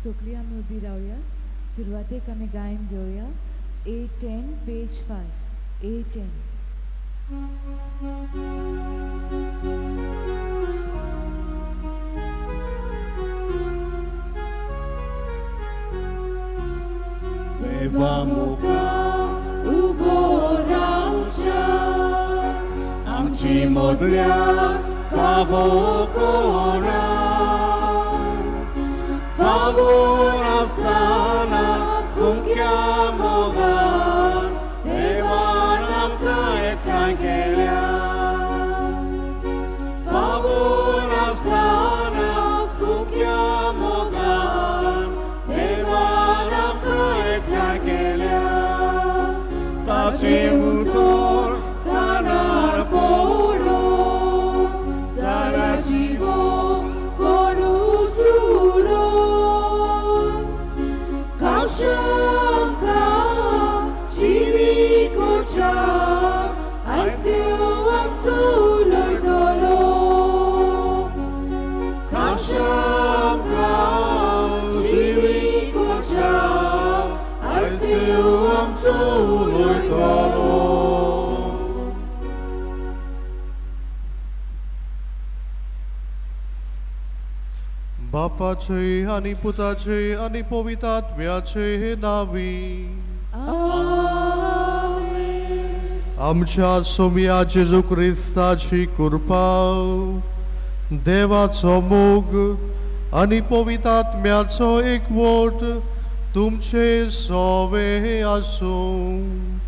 सगळीं आमी उबी रावया. सुरवातेक आमी गायन घेवया. A 10 page 5, A 10. देवा मुखार उबो रावच्या आमची मदल्या फावो कोणा फावो नासतना फुंक्या मोगान देवान आमकां एकठांय केल्या फावो नासतना फुंक्या मोगान देवान आमकां एकठांय केल्या ताचें उतर कानार पडो जाल्यार जिवो कोणूच उरो काशांका जिवी कोच्या आयज देव आमचो उलयतलो काशांका जिवी कोच्या आयज देव आमचो उलयतलो. बापाचे आनी पुताचे आनी पवित्र आत्म्याचे नावी. आमेन. आमच्या सोम्या जेजू क्रिस्ताची कृपा, देवाचो मोग आनी पवित्र आत्म्याचो एकवट तुमचे सोवे आसूं.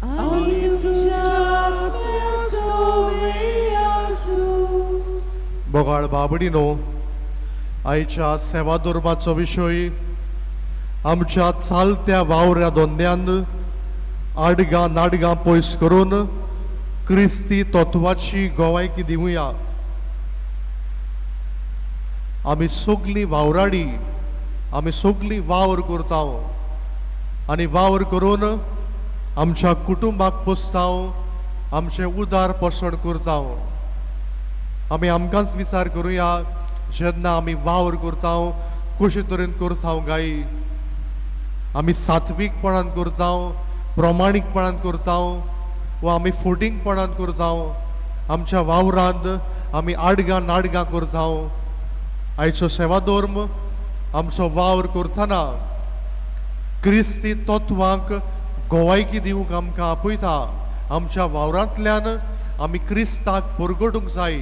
आनी तुमच्या आत्म्या सोवे आसूं. बोगाळ बाबडीनो, आयच्या सेवा धर्माचो विशय आमच्या चालत्या वावऱ्या धंद्यान आडगां नाडगां पयस करून क्रिस्ती तत्वाची गोवायकी दिवया. आमी सगलीं वावराडी, आमी सगलीं वावर करता आनी वावर करून आमच्या कुटुंबाक पोसता, आमचें उदार पोशण करता. आमी आमकांच विचार करुया, जेन्ना आमी वावर करता कशे तरेन करता गाय? आमी सात्वीकपणान करता, प्रमाणीकपणान करता वा आमी फोटिंगपणान करता? आमच्या वावरांत आमी आडगां नाडगां करता. आयचो सेवा धर्म आमचो वावर करतना क्रिस्ती तत्वांक गोवायकी दिवंक आमकां आपयता. आमच्या वावरांतल्यान आमी क्रिस्ताक परगटूंक जाय.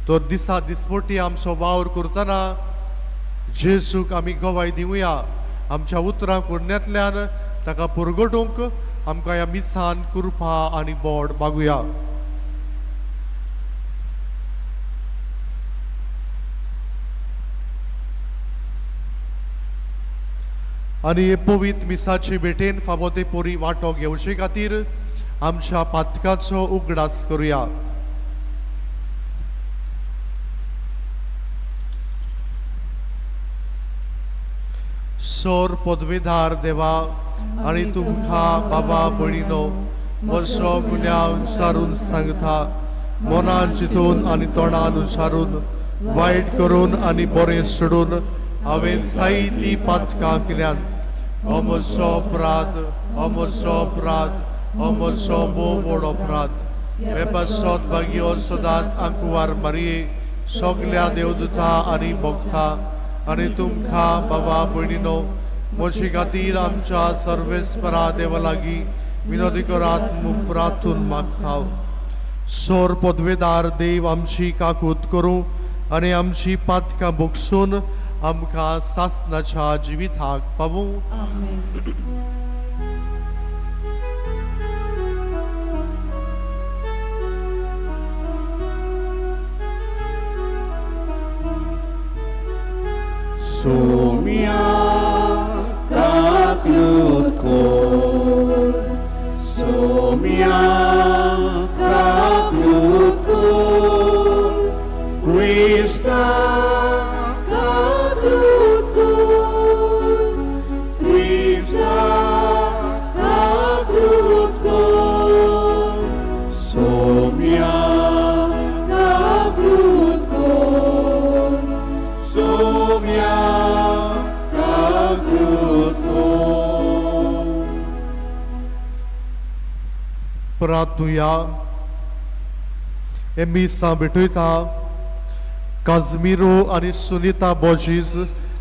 तर दिसा दिसपटी आमचो वावर करतना जेजूक आमी गवाय दिवया. आमच्या उतरां करण्यांतल्यान ताका परगटूंक आमकां ह्या मिसान कृपा आनी बोड मागुया. आनी हे पवित्र मिसाचे भेटेन फावो ते पोरी वांटो घेवचे खातीर आमच्या पातकाचो उगडास करुया. सोर पदवीधार देवा आनी तुमकां बाबा भयणीनो म्हजो गुन्यांव विचारून सांगता, मनान चिंतून आनी तोंडान उच्चारून, वायट करून आनी बरें सोडून हांवें जायतीं पातकां केल्यात. हो म्हजो अपराध, हो म्हजो अपराध, हो म्हजो भोव व्हड अपराध. हे पासत भाग्यो सदांच आंकवार मारये, सगल्या देवदूता आनी भक्ता आनी तुमकां बाबा भयणीनो म्हजे खातीर आमच्या सर्वेस्परा देवा लागीं विनोदी करात म्हूण प्रार्थून मागता. सोर पदवेदार देव आमची काकूत करूं आनी आमची पातकां भोगसून आमकां सासनाच्या जिविताक पावूं. Soumia kaklut kor, Soumia kaklut kor, Krista kaklut kor, Krista kaklut kor, Soumia kaklut kor, Soumia. प्रार्थनुया. हे मिसां भेटयता काजमिरो आनी सुनिता बोजीस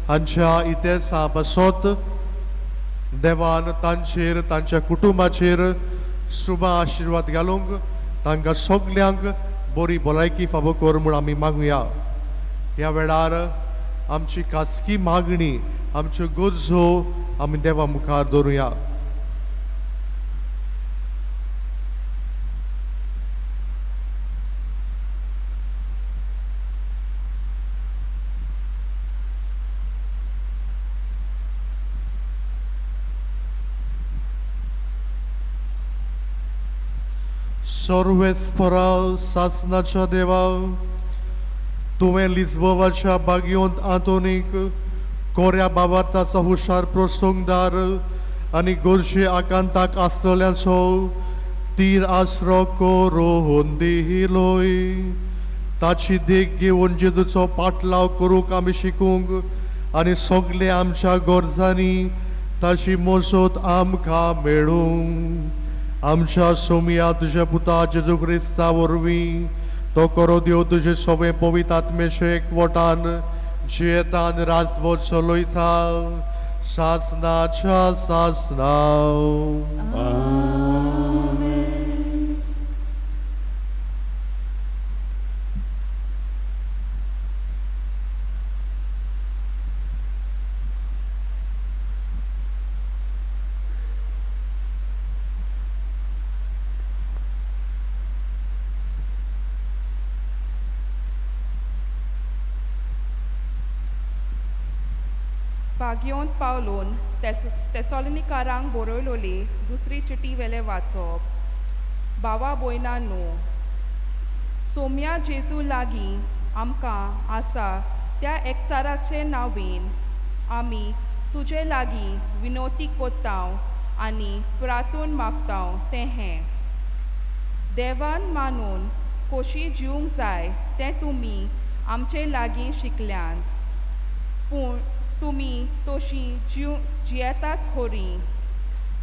हांच्या इतिहासा पासत देवान तांचेर तांच्या कुटुंबाचेर शुभ आशिर्वाद घालूंक तांकां सगल्यांक बरी भलायकी फावो कर म्हूण आमी मागुया. ह्या वेळार आमची खासगी मागणी, आमच्यो गरजो आमी देवा मुखार दवरुया. सर्वेस्परा सासनाच्या देवा, तुवें लिज्बोवाच्या बागयोंत आंतोनीक कोऱ्या बाबार्थाचो हुशार प्रसंगदार आनी गरजे आकांताक आसलेल्यांचो तीर आसरो करून दिलोय. ताची देख घेवन जेजूचो पाटलाव करूंक आमी शिकूंक आनी सगळे आमच्या गरजांनी ताची मजत आमकां मेळूंक. आमच्या सोमया तुज्या पुता जेजू क्रिस्ता वरवीं तो करो देव तुजे सवे पवित्र आत्मेचे एकवटान जियेतान राजवट चलयता सासनाच्या सासना. बागयोंत पावलोन तेसॉलनिकारांक बरयलोली दुसरी चिटी वेले वाचप. बावा भयणा न्हू, सोम्या जेजू लागीं आमकां आसा त्या एकचाराचे नांवेन आमी तुजे लागीं विनोती कोत्ताव आनी प्रातून मागताव तें हें, देवान मानून खोशी जिवंक जाय तें तुमी आमचे लागीं शिकल्यांत, पूण तुमी तशी जियेतात खोरी,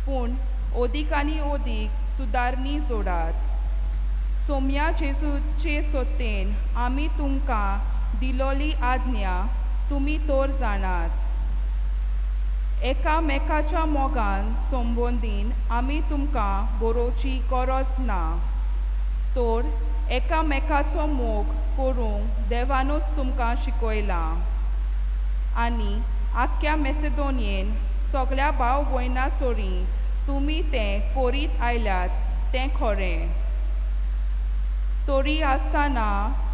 पूण ओदीक आनी ओदीक सुदारणी जोडात. सोम्या जेजूचे सोतेन आमी तुमकां दिलोली आज्ञा तुमी तर जाणात. एकामेकाच्या मोगान संबंदीन आमी तुमकां बरोवची गरज ना, तर एकामेकाचो मोग करूंक देवानूच तुमकां शिकयलां. आनी आख्ख्या मेसेदोनियेन सगळ्या भाव भयणां सोरी तुमी तें कोरीत आयल्यात तें खरें. तरी आसतना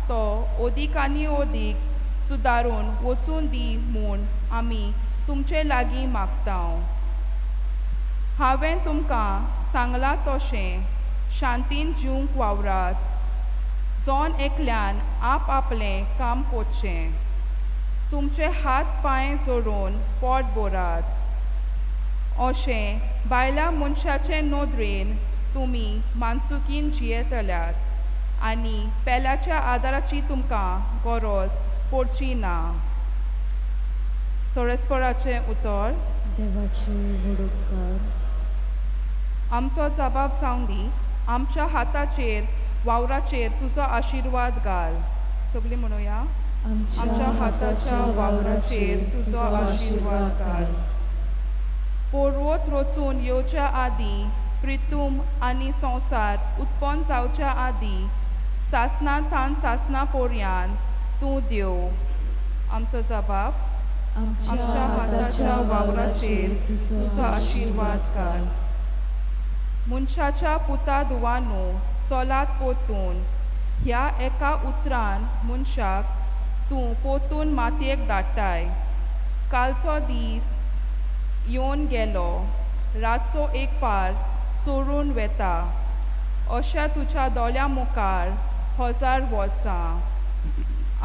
तो ओदीक आनी ओदीक सुदारून वचून दी म्हूण आमी तुमचे लागीं मागता. हांवें तुमकां सांगलां तशें शांतीन जिवंक वावरात, जण एकल्यान आप आपलें काम करचें, तुमचे हात पांय जोडून पोट भरात. अशें बायलां मनशाचे नदरेन तुमी मानसुकीन जियेतल्यात आनी पेल्याच्या आदाराची तुमकां गरज पडची ना. सोरेस्पराचें उतर. देवाचे व्हड उपकार. आमचो जबाब जावं दी, आमच्या हाताचेर वावराचेर तुजो आशिर्वाद घाल. सगळीं म्हणुया, आमच्या हाताच्या वावराचेर तुजो आशिर्वाद घाल. पर्वत रचून येवच्या आदीं, प्रितूम आनी संवसार उत्पन्न जावच्या आदीं, सासना थान सासना पोरयान तूं देव. आमचो जबाब. आमच्या हाताच्या वावराचेर तुजो आशिर्वाद घाल. मनशाच्या पुता दुवानो चलात पोतून, ह्या एका उतरान मनशाक तूं पोतून मातयेक धाडटाय. कालचो दीस येवन गेलो, रातचो एक पार सोडून वेता, अशा तुज्या दोळ्या मुखार हजार वर्सां.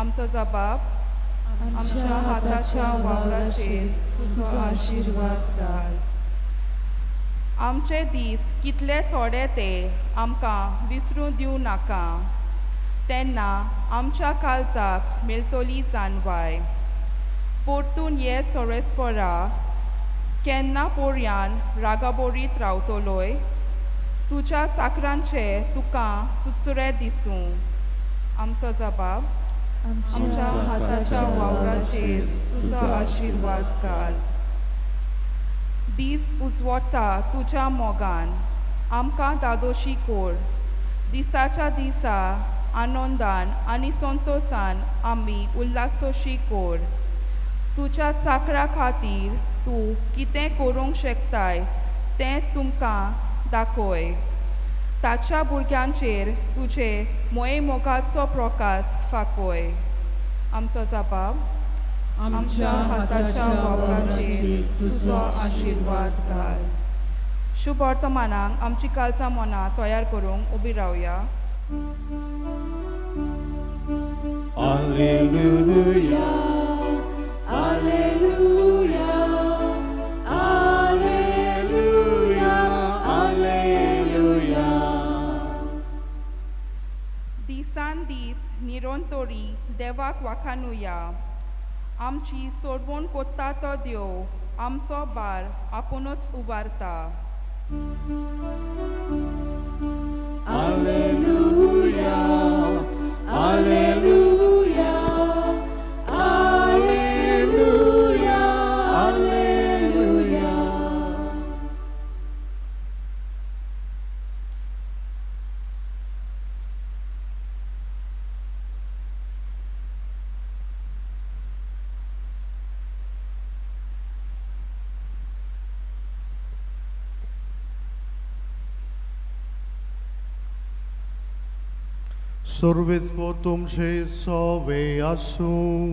आमचो जबाब. आमच्या हाताच्या वावराचेर तुजो आशिर्वाद घाल. आमचे दीस कितले थोडे ते आमकां विसरूं दिवं नाका, तेन्ना आमच्या काळजाक मेळटली जाणवाय. परतून ये सोरेस्परा, केन्ना पोरयान रागाबोरीत रावतलोय? तुज्या साकरांचे तुका चुचुरे दिसूं. आमचो जबाब, आमच्या हाताच्या वावराचेर तुजो आशिर्वाद घाल. दीस उजवडटा तुज्या मोगान, आमकां धादोशी कोर. दिसाच्या दिसा आनंदान आनी संतोसान आमी उल्हासोशी कोर. तुज्या चाकरा खातीर तूं कितें करूंक शकताय तें तुमकां दाखय. ताच्या भुरग्यांचेर तुजे मोगाचो प्रकाश फांकय. आमचो जबाब, आमच्या हाताच्या वावराचेर तुजो आशिर्वाद घाल. शुभ वर्तमानाक आमची कालचा मनां तयार करूंक उबी रावया. Alleluia, Alleluia, Alleluia, Alleluia. दिसान दीस निरंतरी देवाक वाखानुया. आमची सोडवण कोत्ता तो देव आमचो बार आपुणूच उबारता. Alleluia, Alleluia, Alleluia, Alleluia. सर्वेस्पो तुमचे सोवे आसूं.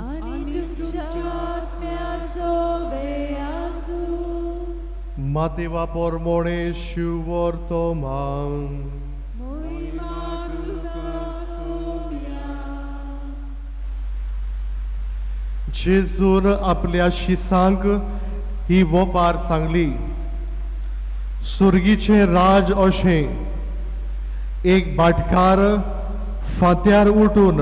आनी तुमच्या आत्म्या सोवे आसूं. मातेवा पोरमोणे शिवर्तमान. मोहिमा तुका सोम्या. जेजून आपल्या शिसांक ही वोपार सांगली. सुर्गीचें राज अशें, एक भाटकार फांत्यार उठून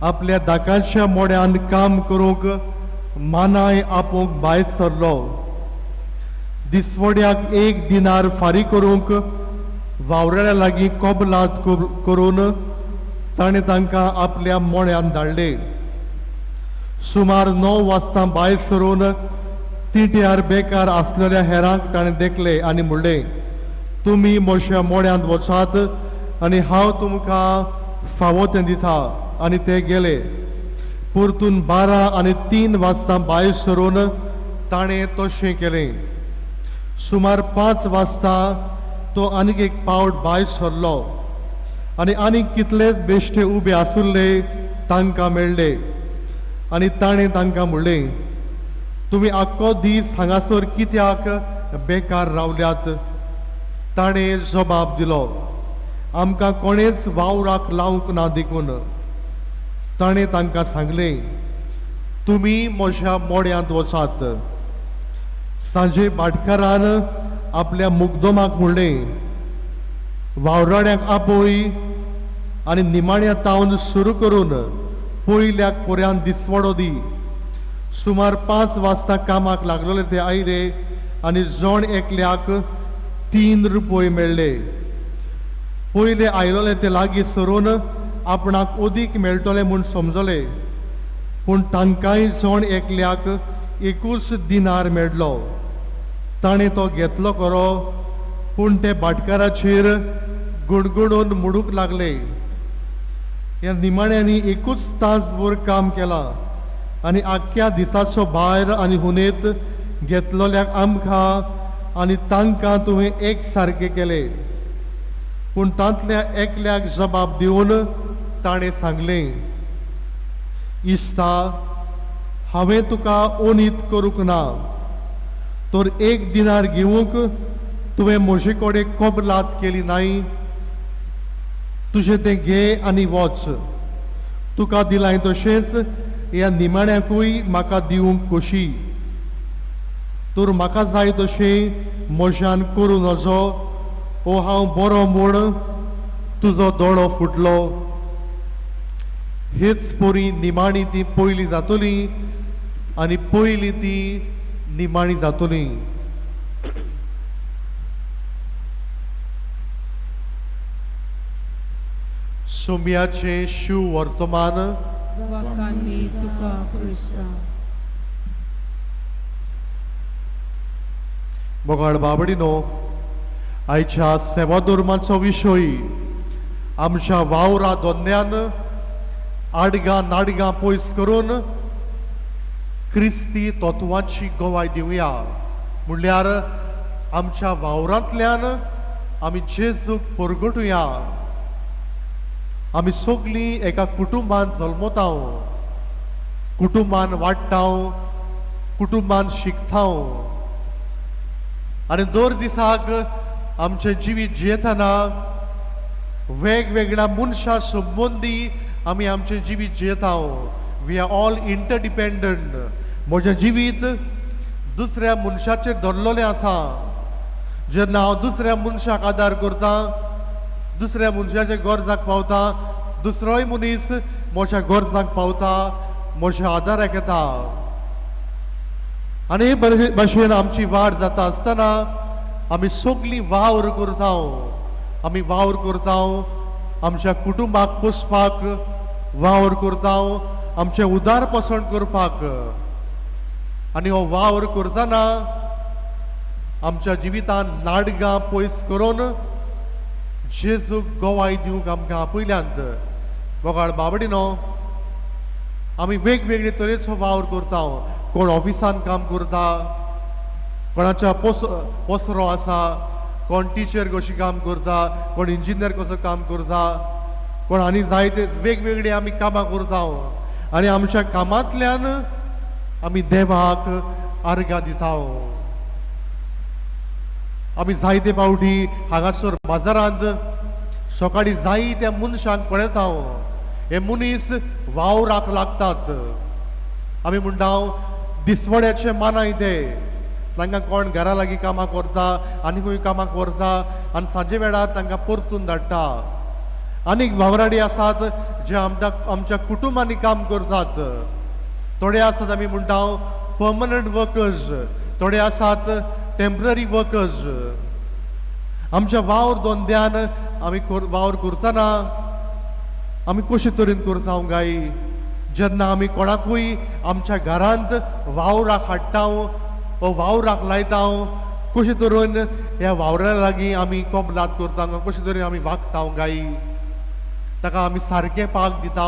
आपल्या दाकाच्या मोड्यान काम करूंक मानाय आपोवंक भायर सरलो. दिसवड्याक एक दिनार फारीक करूंक वावराड्या लागीं कबलात करून ताणें तांकां आपल्या मोड्यान धाडले. सुमार 9 वाजता भायर सरून तिट्यार बेकार आसलेल्या हेरांक ताणें देखले आनी म्हणलें, तुमी म्हज्या मोड्यांत वचात आनी हांव तुमकां फावो तें दिता. आनी ते गेले. परतून 12 आनी 3 वाजता भायर सरून ताणें तशें केलें. सुमार 5 वाजता तो आनीक एक पावट भायर सरलो आनी आनीक कितलेच बेश्टे उबे आसुल्ले तांकां मेळ्ळे आनी ताणें तांकां म्हणलें, तुमी आख्खो दीस हांगासर कित्याक बेकार रावल्यात? ताणें जबाब दिलो, आमकां कोणेच वावराक लावंक ना देखून. ताणें तांकां सांगलें, तुमी म्हज्या मोड्यांत वचात. सांजे भाटकारान आपल्या मुगदमाक म्हणलें, वावराड्यांक आपय आनी निमाण्या तावन सुरू करून पयल्याक पर्यान दिसवडो दी. सुमार 5 वाजता कामाक लागलेले ते आयले आनी जण एकल्याक 3 रुपये मेळ्ळे. पयले आयलोले ते लागीं सरून आपणाक अदीक मेळटले म्हूण समजले, पूण तांकांय जण एकल्याक 1 दिनार मेळ्ळो. ताणें तो घेतलो खरो, पूण ते भाटकाराचेर गुडगुडून म्हणूंक लागले, ह्या निमाण्यांनी 1 तासभर काम केलां आनी आख्ख्या दिसाचो भायर आनी हुनेत घेतलोल्याक आमकां आनी तांकां तुवें एक सारकें केलें. पूण तांतल्या एकल्याक जबाब दिवन ताणें सांगलें, इश्टा, हांवें तुका ओनीत करूंक ना, तर 1 दिनार घेवंक तुवें म्हजे कडेन कबलात केली नाय. तुजें तें घे आनी वच. तुका दिलां तशेंच ह्या निमाण्याकूय म्हाका दिवंक खोशी. तर म्हाका जाय तशें म्हज्यान करूं नजो, ओ हांव बरो म्हूण तुजो दोळो फुटलो. हेच परी निमाणी ती पयली जातली आनी पयली ती निमाणी जातली. सोम्याचें शिव वर्तमान. वाकांनी तुका क्रिस्ता. मोगाळ बाबडीनो, आयच्या सेवाधर्माचो विशय आमच्या वावरा दोन्यान आडगां नाडगां पयस करून क्रिस्ती तत्वाची गवाय दिवया. म्हणल्यार आमच्या वावरांतल्यान आमी जेजूक परगटुया. आमी सगळीं एका कुटुंबान जल्मताव, कुटुंबान वाडटाव, कुटुंबान शिकताव आनी दर दिसाक आमचें जिवीत जियेतना वेगवेगळ्या मनशां संबंदी आमी आमचें जिवीत जियेताव. We are all interdependent. म्हजें जिवीत दुसऱ्या मनशाचेर धरलेलें आसा. जेन्ना हांव दुसऱ्या मनशाक आदार करता, दुसऱ्या मनशाच्या गरजाक पावता, दुसरोय मनीस म्हज्या गरजाक पावता, म्हज्या आदाराक येता. आनी हे भाशेन आमची वाड जाता आसतना आमी सगळीं वावर करता. आमी वावर करता आमच्या कुटुंबाक पोसपाक, वावर करता आमचें उदारपसण करपाक. आनी हो वावर करतना आमच्या जिवितान नाडगां पयस करून जेजूक गवाय दिवंक आमकां आपयल्यांत. मोगाळ बाबडीनो, आमी वेगवेगळे तरेचो वावर करता. कोण ऑफिसान काम करता, कोणाच्या पसरो आसा, कोण टिचर कशी काम करता, कोण इंजिनियर कसो काम करता, कोण आनी जायते वेगवेगळी आमी कामां करता. आनी आमच्या कामांतल्यान आमी देवाक आर्गां दिता. आमी जायते फावटी हांगासर बाजारांत सकाळीं जायत्या मनशांक पळयता. हे मनीस वावराक लागतात. आमी म्हणटा दिसवड्याचे मानाय ते, तांकां कोण घरा लागीं कामाक व्हरता आनी खंय कामाक व्हरता आनी सांजे वेळार तांकां परतून धाडटा. आनीक वावराडी आसात जे आमच्या कुटुंबांनी काम करतात. थोडे आसात आमी म्हणटा पर्मनंट वर्कर्स, थोडे आसात टेंपररी वर्कर्स. आमच्या वावर धंद्यान आमी वावर करतना आमी कशे तरेन करता गाय? जेन्ना आमी कोणाकूय आमच्या घरांत वावराक हाडटा वो वावराक लायता, कशे तरेन ह्या वावरा लागीं आमी कबलात करता, कशे तरेन आमी वागता गाय? ताका आमी सारकें पाक दिता,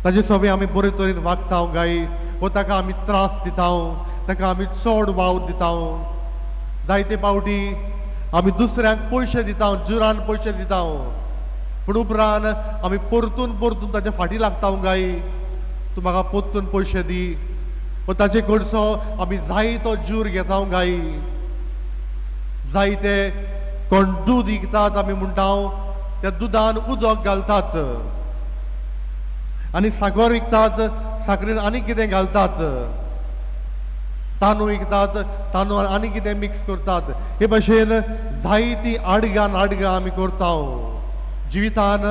ताजे सगळें आमी बरे तरेन वागता गाय, वो ताका आमी त्रास दिता, ताका आमी चड वावर दिता. जायते फावटी आमी दुसऱ्यांक पयशे दिता, जुरान पयशे दिता, पूण उपरांत आमी परतून परतून ताच्या फाटीं लागता गाय, तूं म्हाका परतून पयशे दी, वो ताचे कडचो आमी जायतो जूर घेता गाय. जायते कोण दूद विकतात, आमी म्हणटा त्या दुदान उदक घालतात आनी साकर विकतात, साकरीन आनी कितें घालतात, तांदूळ विकतात, तांदूळ आनी कितें मिक्स करतात. हे भाशेन जायतीं आडगां नाडगां आमी करता. जिवितान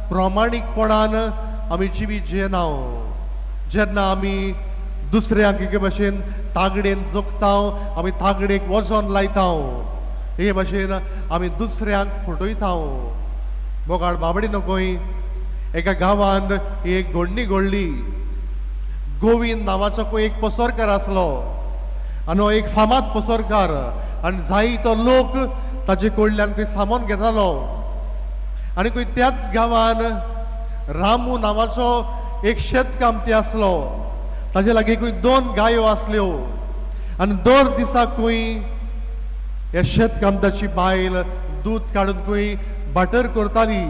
प्रामाणीकपणान आमी जिवीत जियेना. जेन्ना आमी दुसऱ्यांक एके भाशेन तागडेन जगता, आमी तागडेक वजन लायता, हे भाशेन आमी दुसऱ्यांक फटयता. मोगाळ बाबडी नकोय, एका गांवांत एक घडणी घडली. गोविंद नांवाचो खंय एक पसरकार आसलो आनी हो एक फामाद पसरकार आनी जायतो लोक ताजे कडल्यान खंय सामान घेतालो. आनी खंय त्याच गांवान रामू नांवाचो एक शेतकामती आसलो. ताजे लागीं खंय दोन गायो आसल्यो आनी दर दिसा खंय ह्या शेतकामताची बायल दूद काडून खंय बटर करताली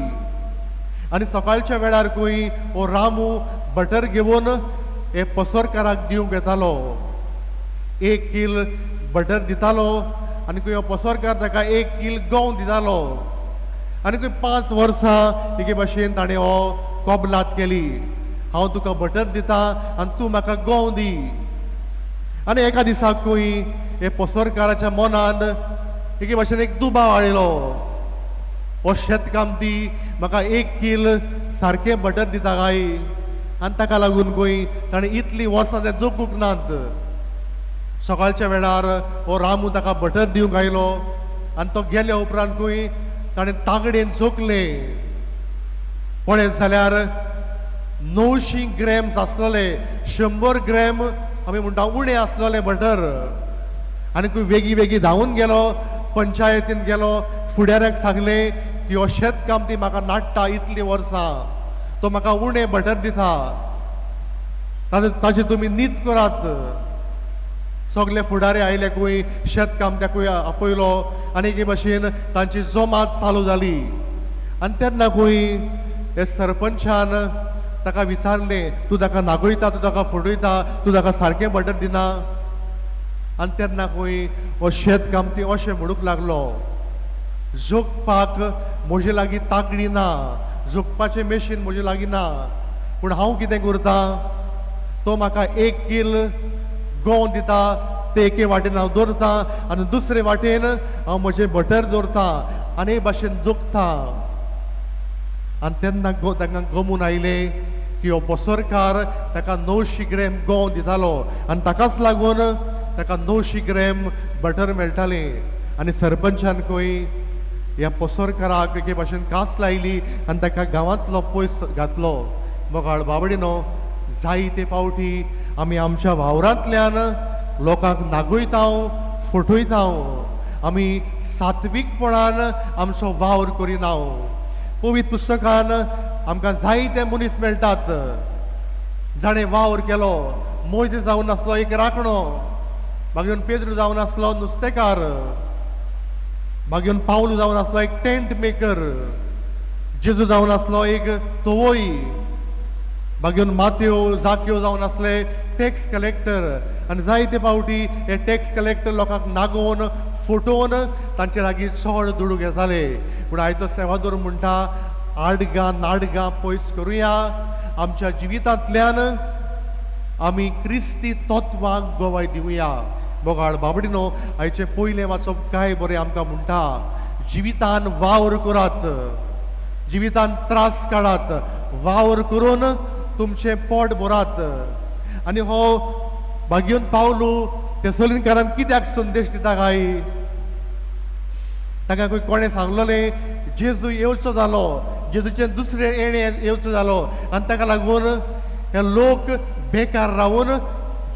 आनी सकाळच्या वेळार खंय हो रामू बटर घेवन हे पसरकाराक दिवंक येतालो. 1 कील बटर दितालो आनी खंय हो पसरकार ताका 1 कील गंव दितालो. आनी खंय 5 वर्सां एके भाशेन ताणें हो कबलात केली, हांव तुका बटर दिता आनी तूं म्हाका गंव दी. आनी एका दिसाक खंय हे पसरकाराच्या मनान एके भाशेन एक दुबाव आयलो, हो शेतकामती म्हाका 1 कील सारकें बटर दिता काय? आनी ताका लागून खंय ताणें इतलीं वर्सां तें जगूंक नात. सकाळच्या वेळार हो रामू ताका बटर दिवंक आयलो आनी तो गेल्या उपरांत खंय ताणें तागडेन जोखलें. पळयत जाल्यार 900 ग्रॅम्स आसलेले, 100 ग्रॅम आमी म्हणटा उणें आसलेलें बटर. आनी खंय वेगीं वेगीं धांवून गेलो, पंचायतीन गेलो, फुडाऱ्याक सांगलें की हो शेतकामती म्हाका नाडटा इतलीं वर्सां, तो म्हाका उणें बटर दिता, ताचें तुमी नीत करात. सगले फुडारी आयले खंय, शेतकामत्याकूय आपयलो आनी एके भाशेन तांची जमात चालू जाली. आनी तेन्ना खंय हे सरपंचान ताका विचारलें, तूं ताका नागयता, तूं ताका फटयता, तूं ताका सारकें बटर दिना. आनी तेन्ना खंय हो शेतकामती अशें म्हणूंक लागलो, जोखपाक म्हजे लागीं तागडी ना, जोखपाचें मेशीन म्हजे लागीं ना, पूण हांव कितें करता, तो म्हाका 1 कील गंव दिता, ते एके वाटेन हांव दवरता आनी दुसरे वाटेन हांव म्हजें बटर दवरता आनी हे भाशेन जोखता. आनी तेन्ना तांकां गमून आयलें की हो पसरकार ताका 900 ग्रॅम गंव दितालो आनी ताकाच लागून ताका 900 ग्रॅम बटर मेळटालें. आनी सरपंचान खंय ह्या पसरकाराक एके भाशेन कास लायली आनी ताका गांवांतलो पयस घातलो. मोगाळ बाबडीनो, जायते फावटी आमी आमच्या वावरांतल्यान लोकांक नागयता, फटयता, आमी सात्वीकपणान आमचो वावर करिना. पवित्र पुस्तकान आमकां जायते मनीस मेळटात जाणें वावर केलो. मोयजे जावन आसलो एक राखणो, मागीर पेद्रू जावन आसलो नुस्तेकार, मागीर पावलू जावन आसलो एक टेंट मेकर, जेजू जावन आसलो एक तवोई, मागीर मात्यो जाक्यो जावन आसले टॅक्स कलेक्टर. आनी जायते फावटी हे टॅक्स कलेक्टर लोकांक नागोवन फटोवन तांचे लागीं चड दुडू घेताले. पूण आयचो सेवादोर म्हणटा, आडगां नाडगां पयस करुया, आमच्या जिवितांतल्यान आमी क्रिस्ती तत्वांक गवाय दिवया. मोगाळ बाबडीनो, आयचें पयलें वाचप काय बरें आमकां म्हणटा, जिवितान वावर करात, जिवितान त्रास काडात, वावर करून तुमचें पोट भरात. आनी हो भाग्योन पावलू तेसोलीनकारान कित्याक संदेश दिता काय? ताका खंय कोणें सांगलेलें जेजू येवचो जालो, जेजूचें दुसरें येणें येवचो जालो आनी ताका लागून हे लोक बेकार रावून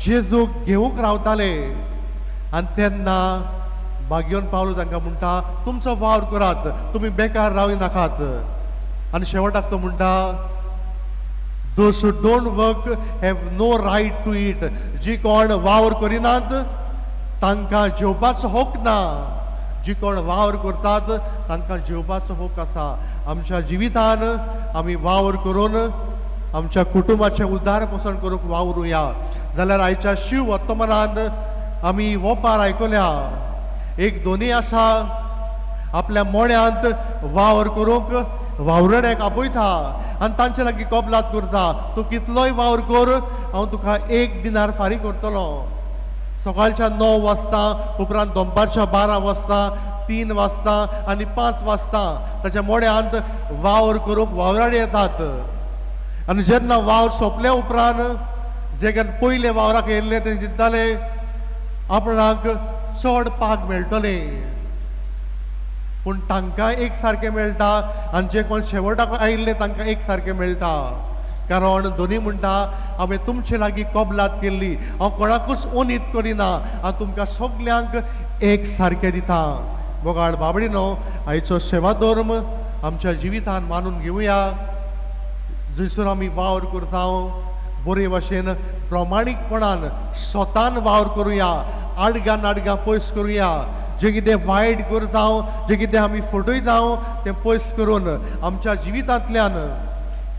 जेजूक घेवंक रावताले. आनी तेन्ना भाग्योन पावलो तांकां म्हणटा, तुमचो वावर करात, तुमी बेकार रावय नाकात. आनी शेवटाक तो म्हणटा, Those who don't work have no right to eat. जी कोण वावर करिनात तांकां जेवपाचो हक ना, जी कोण वावर करतात तांकां जेवपाचो हक आसा. आमच्या जिवितान आमी वावर करून आमच्या कुटुंबाचें उद्धार पोसण करूंक वावरुया. जाल्यार आयच्या शिव वर्तमानान आमी वोपार आयकल्या, एक दोनी आसा आपल्या मोड्यांत वावर करूंक वावरड्याक आपयता आनी तांचे लागीं कबलात करता, तूं कितलोय वावर कर, हांव तुका 1 दिनार फारीक करतलो. सकाळच्या 9 वाजता, उपरांत दनपारच्या 12 वाजता, 3 वाजता आनी 5 वाजता ताच्या मोड्यांत वावर करूंक वावराडी येतात. आनी जेन्ना वावर सोंपल्या उपरांत जे पयले वावराक येयल्ले ते चिंतताले आपणाक चड पाग मेळटले, पूण तांकां एक सारकें मेळटा आनी जे कोण शेवटाक आयिल्ले तांकां एक सारकें मेळटा. कारण दोनी म्हणटा, हांवें तुमचे लागीं कबलात केल्ली, हांव कोणाकूच ओनीत करिना, हांव तुमकां सगल्यांक एक सारकें दिता. मोगाळ बाबडीनो, आयचो सेवा धर्म आमच्या जिवितान मानून घेवया. जंयसर आमी वावर करता बरे भाशेन प्रमाणीकपणान स्वतान वावर करुया, आडगां नाडगां पयस करुया, जें कितें वायट करता, जें कितें आमी फटयता तें पयस करून आमच्या जिवितांतल्यान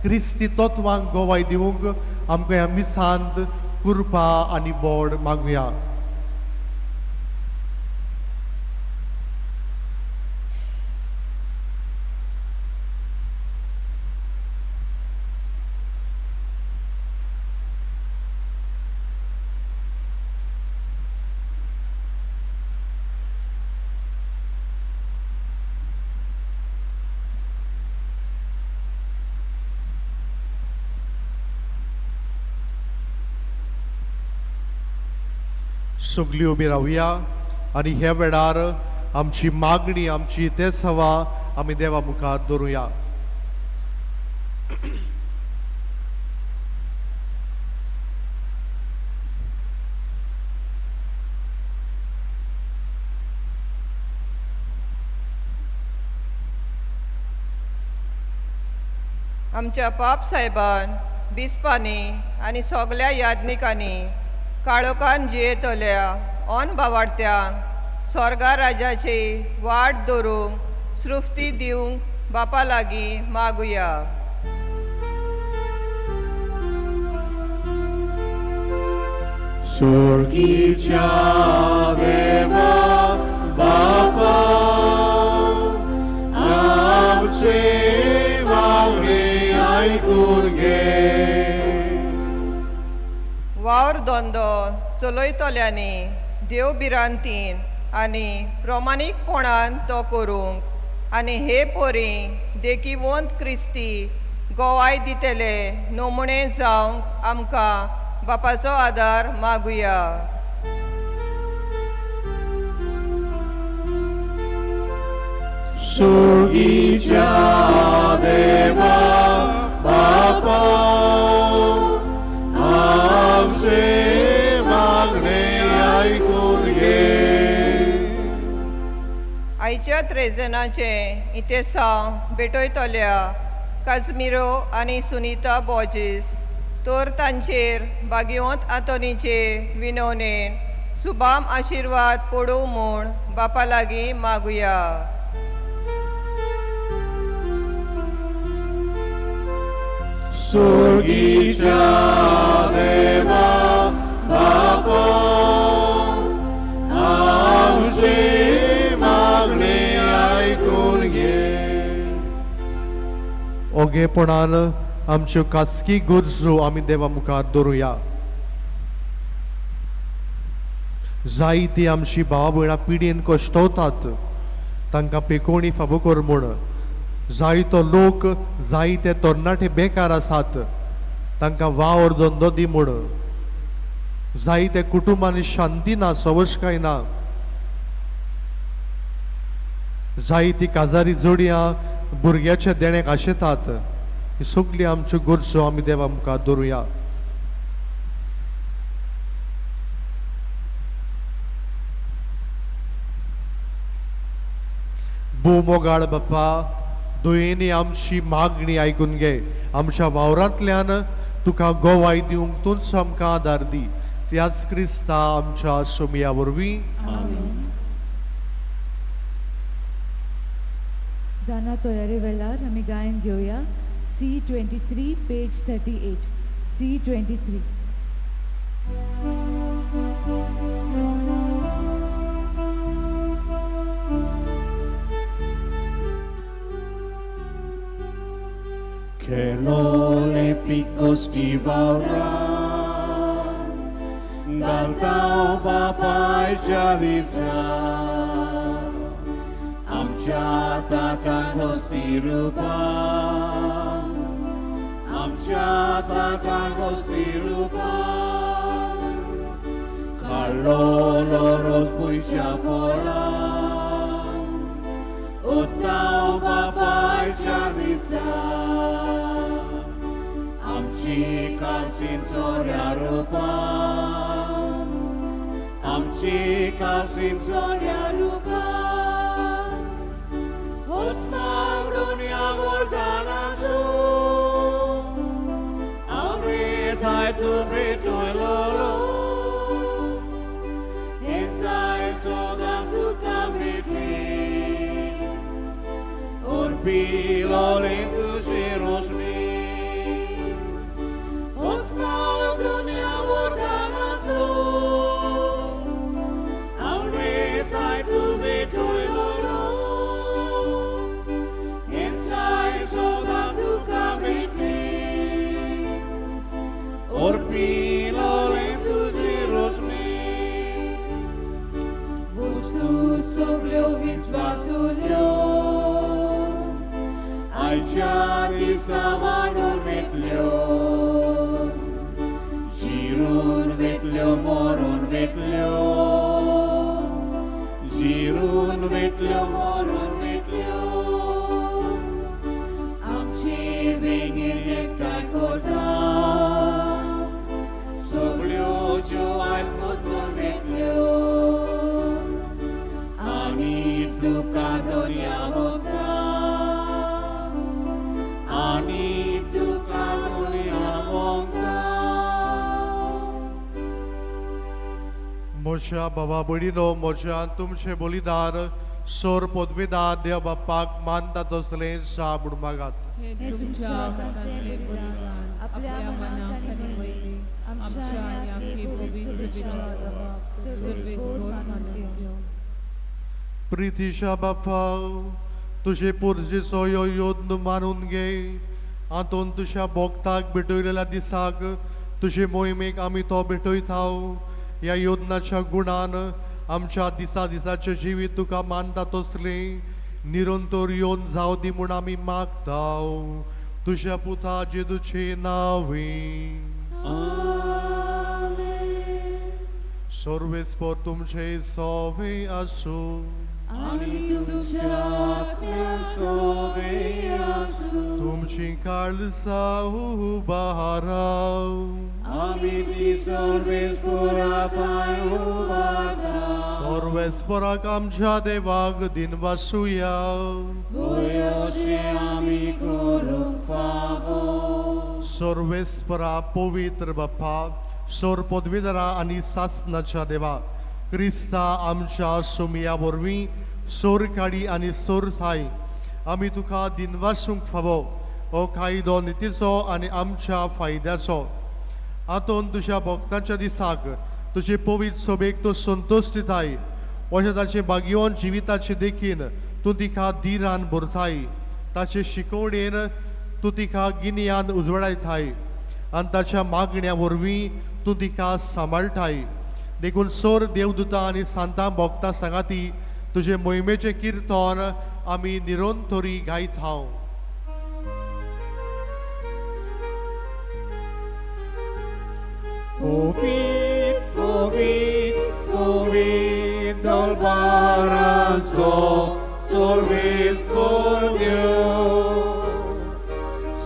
क्रिस्ती तत्वांक गवाय दिवंक आमकां ह्या मिसांत कृपा आनी बोड मागुया. सगळीं उबी रावया आनी ह्या वेळार आमची मागणी, आमची ते सवा आमी देवा मुखार दवरुया. आमच्या पाप साहेबान बिस्पांनी आनी सगल्या याज्ञिकांनी काळोखान जियेतल्या ऑन बावाडत्यांक स्वर्गा राजाची वाट धरूंक सृफ्ती दिवंक बापा लागीं मागुया. स्वर्गीच्या देवा बापा आमचे मागणे आयकून घे. वावर धंदो चलयतल्यांनी देव भिरांतीन आनी प्रमाणीकपणान तो करूंक आनी हे परी देखिवंत क्रिस्ती गोवाय दितले नमुणे जावंक आमकां बापाचो आदार मागुया. स्वर्गीच्या देवा बापा आमचे मागणे आयकून घे. आयच्या त्रेजनाचे इतेसांव भेटयतल्या काजमिरो आनी सुनीता बॉजीस तर तांचेर भाग्यवंत आंतोनीचे विनवणेन सुबाम आशिर्वाद पडूं म्हूण बापा लागीं मागुया. स्वर्गीच्या देवा बापा आमचे मागणे आयकून घे. ओगेपणान आमच्यो खासगी गरजो आमी देवा मुखार दवरुया. जायती आमची भावा भयणां पिडयेन कश्टवतात, तांकां पेकोवणी फाबो कर म्हूण. जायतो लोक जायते तरणाटे बेकार आसात, तांकां वावर धंदो दी म्हूण. जायते कुटुंबांनी शांती ना, सवशकाय ना. जायती काजारी जोडयां भुरग्याच्या देण्याक आशेतात. ही सगळी आमच्यो गरजो आमी देवा मुखार दवरुया. भोव मोगाळ बाप्पा, दयेनी आमची मागणी आयकून घे. आमच्या वावरांतल्यान तुका गोवाय दिवंक तूंच आमकां आदार दी. त्याच क्रिस्ता आमच्या सोमया वरवीं. दाना तयारी वेळार आमी गायन घेवया. C23 page 38. C23. Che picos ti vaurà dal tau बापायच्या दिसा आमच्या ताटांक वस्ती रुपा आमच्या ताटांक वस्ती रुपा काडलो रोस पयशा फळां उताव बापायच्या दिसा आमची कालसी चोऱ्या रुपा आमची कालसी चोऱ्या रुपा Osmal dunia vordanazu Amritai tu britui lolo Insai sodam tu kamriti Urpilolin tu shirosmi Osmal dunia vordanazu Amritai tu britui lolo Samanun vetlio, Jirun vetlio, morun vetlio, Jirun vetlio, morun vetlio, Amci vegin ektai korta, Soglio jo ai putlun vetlio, Ani duka donia vota, Ani म्हज्या बाबा भयणीनो, म्हज्यान तुमचें बलिदान सोर पदवेदार देव बाप्पाक मानता तसलें सा म्हूण मागात. हे तुमच्या हातांतले बलिदान आपल्या मनाक आनी वयली आमच्या आनी आमचे पवित्र सभेच्या दबाक सर्वेस्पोर मानून घेवं. प्रितीच्या बाप्पा, तुजे पुर्जेचो ह्यो योद्न मानून घे. आंतून तुज्या भोगताक भेटयलेल्या दिसाक तुजे मोहिमेक आमी तो भेटयता. ह्या योदनाच्या गुणान आमच्या दिसा दिसाचें जिवीत तुका मानता तसलें निरंतर येवन जावं दी म्हूण आमी मागता, तुज्या पुता जेजूचे नांवे. सर्वेस्पोर तुमचे सोवे आसूं. आनी तुमच्या आत्म्या सोबे आसूं. तुमची काळजां उबाराव. आमी ती सर्वेस्पोरा थांय उबारता. सर्वेस्पोराक आमच्या देवाक दिनवासुया. वय अशें आमी करूंक फावो. सर्वेस्परा पवित्र बाप्पा, सोर पदवीधरा आनी सासनाच्या देवा, क्रिस्ता आमच्या सोमया वरवीं सोर काडी आनी सोर थाय आमी तुका दिनवासूंक फावो. हो कायदो नितीचो आनी आमच्या फायद्याचो. आतून तुज्या भक्तांच्या दिसाक तुजे पवित्र सभेक तूं संतोश दिताय. अशें ताचे भाग्यवान जिविताचे देखीन तूं तिका धिरान भरताय. ताचे शिकवणेन तूं तिका गिन्यान उजवाडायताय आनी ताच्या मागण्या वरवीं तूं तिका सांबाळटाय. देखून सोर देवदूता आनी सांतां भोगता सांगाती तुजे मोहिमेचें किर्तन आमी निरंतरी गायत हांव. Covid, Covid, Covid, dal barazzo, solvis por Dios.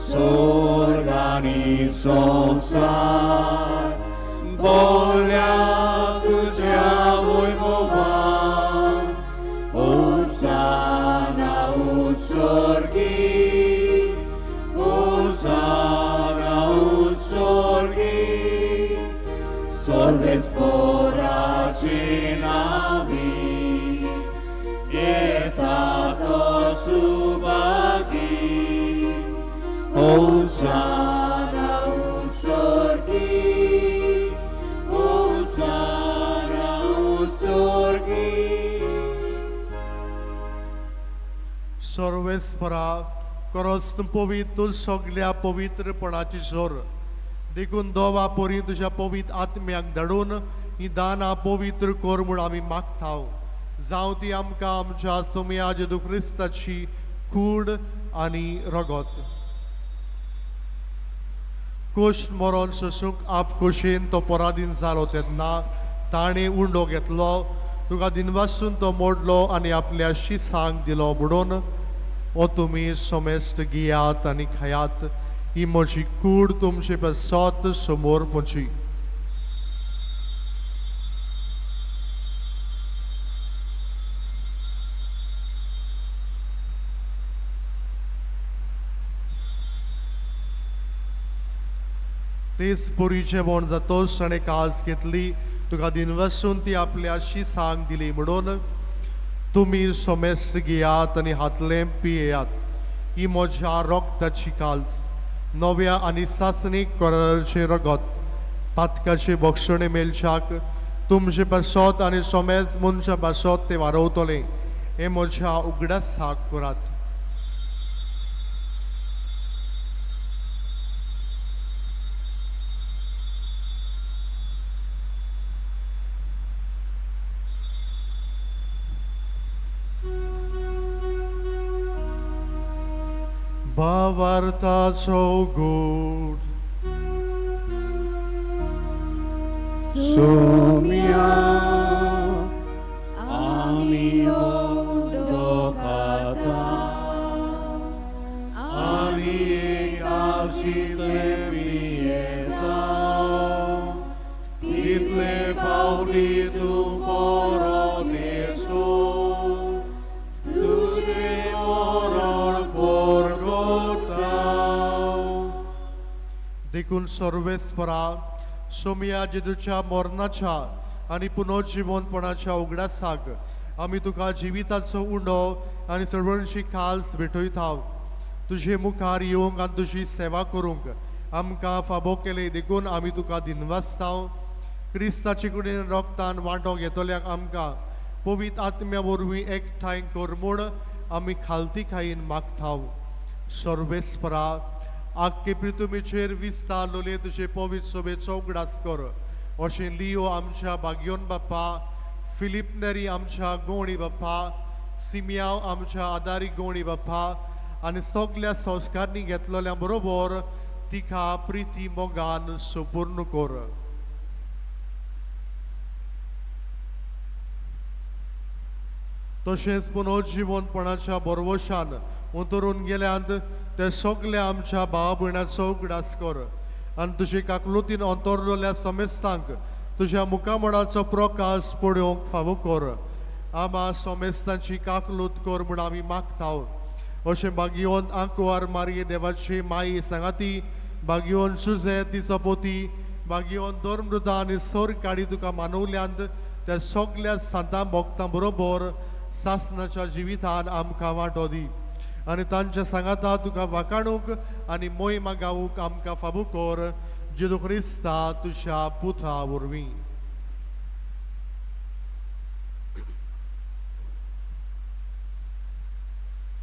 Sorgani sonsar, bolja tuđa vojvovan, Osana u sorgi, Osana u sorgi, Solves poraci navi, Pietato subagi, Osana u sorgi, Osana u sorgi. सर्वेस्परा करस पवित्र सगल्या पवित्रपणाची जोर. देखून दोवा परी तुज्या पवित्र आत्म्याक धाडून ही दानां पवित्र कर म्हूण आमी मागता. जावं ती आमकां आमच्या सोमया जेजू क्रिस्ताची कूड आनी रगत. कोश मरण सोसूंक आप खोशयेन तो पराधीन जालो तेन्ना ताणें उंडो घेतलो, तुका दिनवासून तो मोडलो आनी आपल्या शिसांक दिलो म्हणून, ओ तुमी समेस्त घेयात आनी खायात, ही म्हजी कूड तुमचे पासत समोर पोची. तेच पुरीचें बोण जातोच ताणें काज घेतली, तुका दिनवासून ती आपल्या शिसांक दिली म्हणून, तुमी समेस्त घेयात आनी हातलें पियेयात, ही म्हज्या रक्ताची काल्स, नव्या आनी सासणीक कराराचें रगत, पातकाचे बक्षणे मेलच्याक तुमचे पासत आनी समेस्त मनशां पासत तें वारवतलें. हें म्हज्या उगडासाक करात. भावार्थाचो गूढ. Sumia, ami ondokata, आनी एक आशिल्ले पियेता, तितले पावली तूं परत येसो, तुजें मरण परगटा. देखून सर्वेस्परा सोमया जेजूच्या मरणाच्या आनी पुनर्जिवनपणाच्या उगडासाक आमी तुका जिविताचो उंडो आनी सर्वणशी खाल्स भेटयता. तुजे मुखार येवंक आनी तुजी सेवा करूंक आमकां फाबो केले देखून आमी तुका दिनवासता. क्रिस्ताचे कुडीन रोगतान वांटो घेतल्याक आमकां पवित्र आत्म्या वरवीं एकठांय कर म्हूण आमी खालती खायीन मागता. सर्वेस्परा आख्खे पृथ्वीचेर विस्तारलेले तुजे पवित्र सभेचो उगडास कर. अशें लियो आमच्या भाग्योन बाप्पा, फिलीप नेरी आमच्या गोवणी बाप्पा, सिमियांव आमच्या आदारी गोवणी बाप्पा आनी सगल्या संस्कारणी घेतलेल्या बरोबर तिका प्रिती मोगान सुपूर्ण कर. तशेंच पुनर्जिवनपणाच्या बरवशान उतरून गेल्यांत ते सगल्या आमच्या भाव भयणाचो उगडास कर आनी तुजे काकलुतीन अंतरलेल्या समेस्तांक तुज्या मुखामळाचो प्रकाश पळोवंक फावो कर. आमा समेस्तांची काकलूत कर म्हूण आमी मागता. अशें भाग्यवंत आंकवार मारये देवाची माई सांगाती, भाग्यवंत सुजे तिचो पोती, भाग्यवंत धर्मृता आनी सर काडी तुका मानवल्यांत त्या सगल्या सांतां भक्तां बरोबर सासनाच्या जिवितान आमकां वांटो दी आनी तांच्या सांगाता तुका वाकाणूक आनी मोहिमा गावूंक आमकां फाबू कर. जेजू क्रिस्ता तुज्या पुता वरवीं.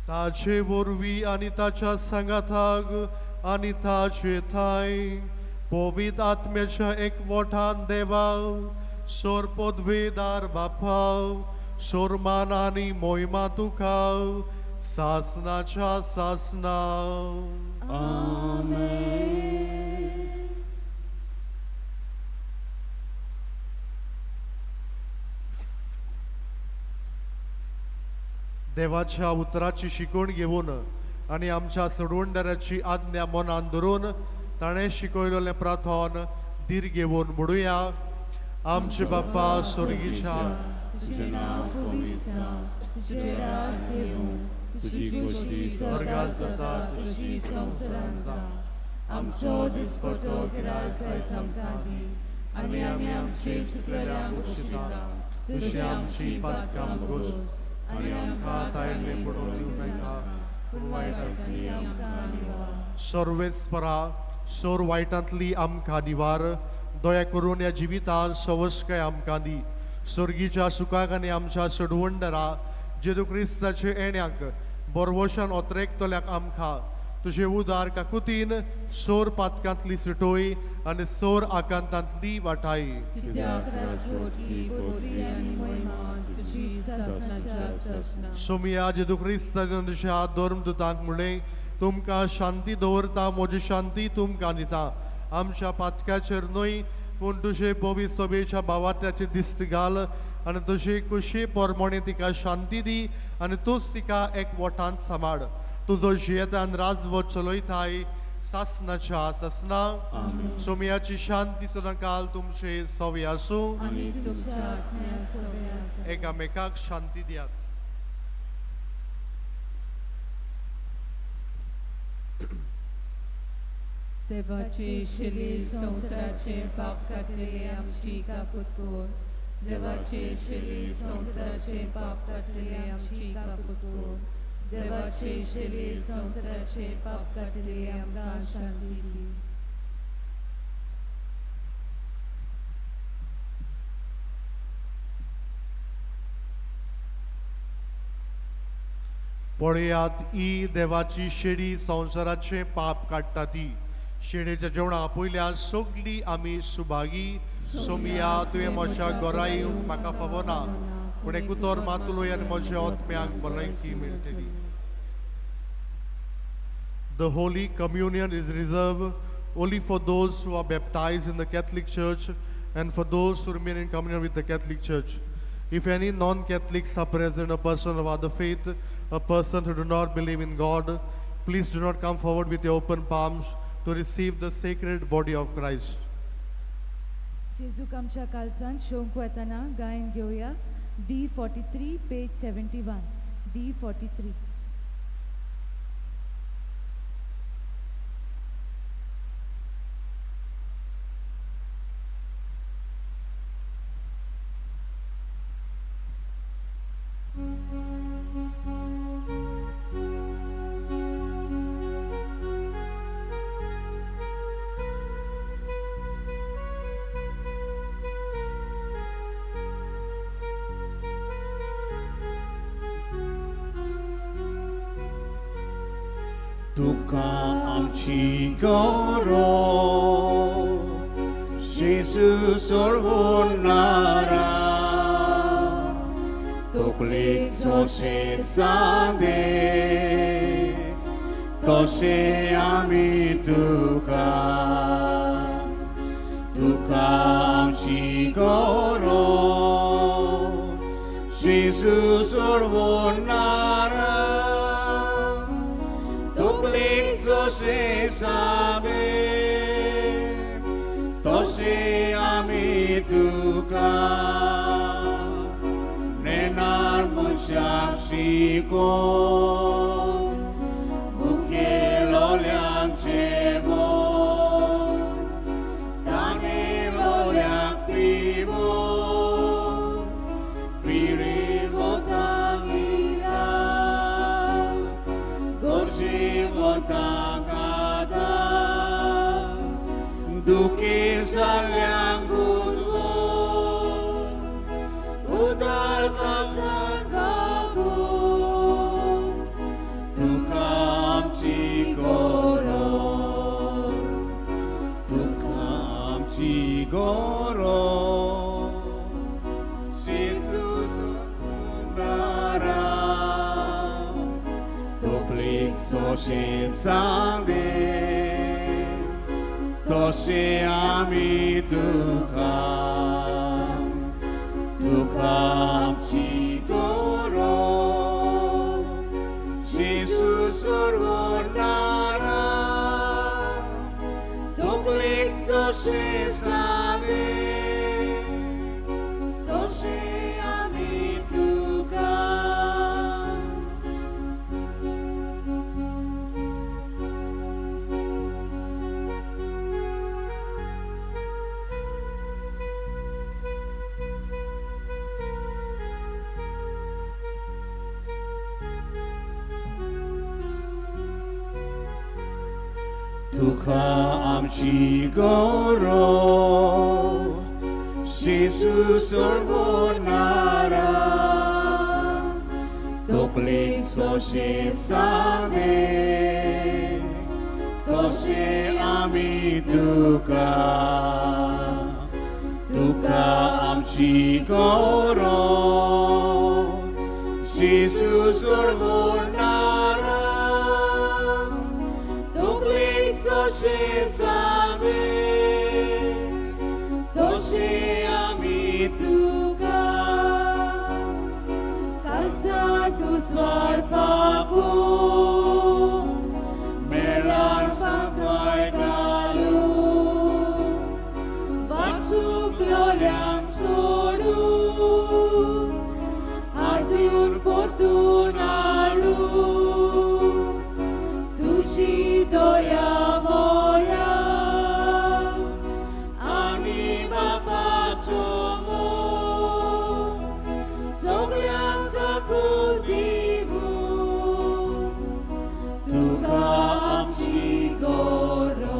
ताचे वरवीं आनी ताच्या सांगाताक आनी ताचे थांय पवित्र आत्म्याच्या एकवटान देवा सोर पदवेदार बापा सोरमान आनी मोहिमा तुका सासनाच्या सासना. आमेन. देवाच्या उतराची शिकवण घेवन आनी आमच्या सोडवणदाराची आज्ञा मनान धरून ताणें शिकयलेलें प्रार्थन धीर घेवन म्हणुया. आमचे बाप्पा स्वर्गीच्या, तुझें नांव पवित्र जावं, तुजें राज येवं, तुजी खोशी स्वर्गात जाता तशी संवसारांत जावं. आमचो दिसपटो ग्रास आयज आमकां दी आनी आमी आमचे चुकलेल्यांक बक्षिता तशी आमची पातकां भोगोस आनी आमकां ताळणे पडून दिवं नाका, पूण वायटांतली आमकां निवार. सर्वेस्परा सोर वायटांतली आमकां निवार, दया करून ह्या जिवितांत सवस्काय आमकां दी. स्वर्गीच्या सुखाक आनी आमच्या सोडवणदारा जेजू क्रिस्ताचे येण्याक बरवशान ओतरेकतल्याक आमकां तुजे उदार काकुतीन सोर पातकांतली सुटोय आनी सोर आकांतांतली वाटाय. कित्याक राजवटी पदवी आनी महिमा तुजी सासणाच्या सासणा. सोमिया जेजू क्रिस्ताच्या तुज्या धर्मदूतांक म्हणलें, तुमकां शांती दवरता, म्हजी शांती तुमकां दिता. आमच्या पातकाचेर न्हय पूण तुजे पवित्र सभेच्या भावार्थ्याची दिस्त घाल आनी तुजे कुशी प्रमाणे तिका शांती दी आनी तूंच तिका एक वटांत सांबाळ. तुजो जियेतान राजवट चलयताय सासनाच्या सासना. सोमियाची शांती सदांकाल तुमचे सवे आसूं. आनी तुमच्या आत्म्या सवे आसूं. एकामेकाक शांती दियात. देवाची शिली संवसाराचे पाप काडटले आमची काकूत कर. देवाची शिली संवसाराचे पाप काडटले आमची काकूत कर. देवाची शिली संवसाराचे पाप काडटले आमकां शांती दी. पळयात ही देवाची शेडी संवसाराचे पाप काडटा ती. शेडीच्या जेवणा आपयल्या सगळी आमी सुभागी. सोमिया तुवें म्हज्या घरा येवंक म्हाका फावना, पूण एक उतर मात उलय आनी म्हज्या आत्म्याक भलायकी मेळटली. The Holy Communion is reserved only for those who are baptized in the Catholic Church and for those who remain in communion with the Catholic Church. If any non-Catholics are present, a person of other faith, a person who do not believe in God, please do not come forward with your open palms to receive the sacred body of Christ. जेजूक आमच्या कालसान शोंक वतना गायन घेवया. D43 page 71. D43. तुका आमची गरज जेजू सोडवणारा तकलेक जशें सांदे तशें आमी तुका तुका आमची गरज जेजू सोडवणारा तकलेक जशें सांदे तशें आमी तुका नेणार मनशाक शिकोवन मुखेलोल्यांक जेवण तानेलोल्यांक पिवोवन पिडेवंतांक इलाज गरजेवंतांक आदार दुखी जाल्ल्यांक उजवोवन उदार काळजान गागून तुका आमची गरज तुका आमची गरज जेजू सोडवणारा तकलेक जशें सांदे तशें आमी तुका तुका आमची गरज जेजू सोडवणारा तकलेक जशें सांदे तशें आमी तुका. तुका आमची गरज जेजू सोडवणारा तकलेक जशें सांदे तशें आमी तुका तुका आमची गरज जेजू सोडवणारा तकलेक जशें सांदे तशें आमी तुका काळजांत उजवाड फांकून मेलार सांकवाय घालून वाचुकलोल्यांक सोडून हातून परतून हाडून तुजी दया मोया आनी बापाचो मोग सगळ्यांक जगूं दिवूं तुका आमची गरज.